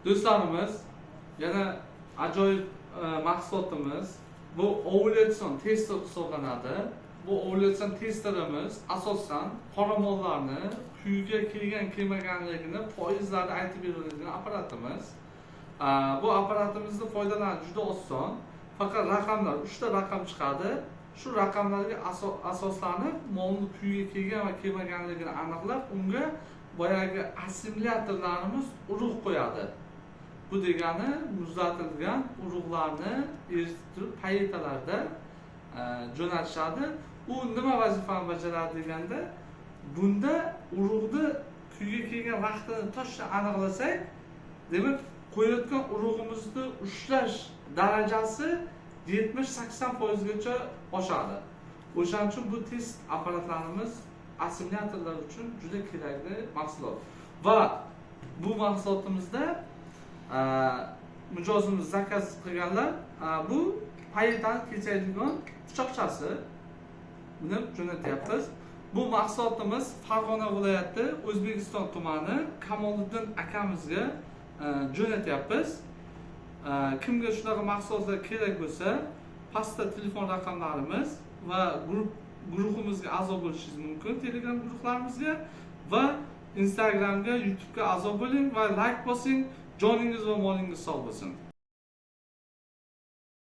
Do'stlarimiz, yana ajoyib mahsulotimiz bu ovulyatsion tester hisoblanadi. Bu ovulyatsion testerimiz asosan qoramollarni quyiga kelgan kelmaganligini foizlarni aytib beradigan apparatimiz. Bu apparatimizni foydalanish juda oson. Faqat raqamlar, 3 ta raqam chiqadi. Shu raqamlarga asoslanib molni quyiga kelgan va kelmaganligini aniqlab, unga boyagi assimilyatorlarimiz urug' qo'yadi. Bu degani muzlatilgan urug'larni eritib turib payetalarda jo'natishadi. U nima vazifani bajaradi deganda, bunda urug'ni quyiga kelgan vaqtini точно aniqlasak, demak, qo'yayotgan urug'imizni ushlash darajasi 70-80 foizgacha oshadi. O'shaning uchun bu test apparatlarimiz assimilyatorlar uchun juda kerakli mahsulot. Va bu mahsulotimizda mijozimiz заказ qilganlar, bu payetani kesadigan pichoqchasi, buni jo'natyapmiz. Bu mahsulotimiz Farg'ona viloyati, O'zbekiston tumani, Kamoliddin akamizga jo'natyapmiz. Kimga shunaqa mahsulotlar kerak bo'lsa, pastda telefon raqamlarimiz va guruhimizga a'zo bo'lishingiz mumkin, Telegram guruhlarimizga va Instagramga, YouTubega a'zo bo'ling va layk bosing. Joningiz va molingiz sog' bo'lsin.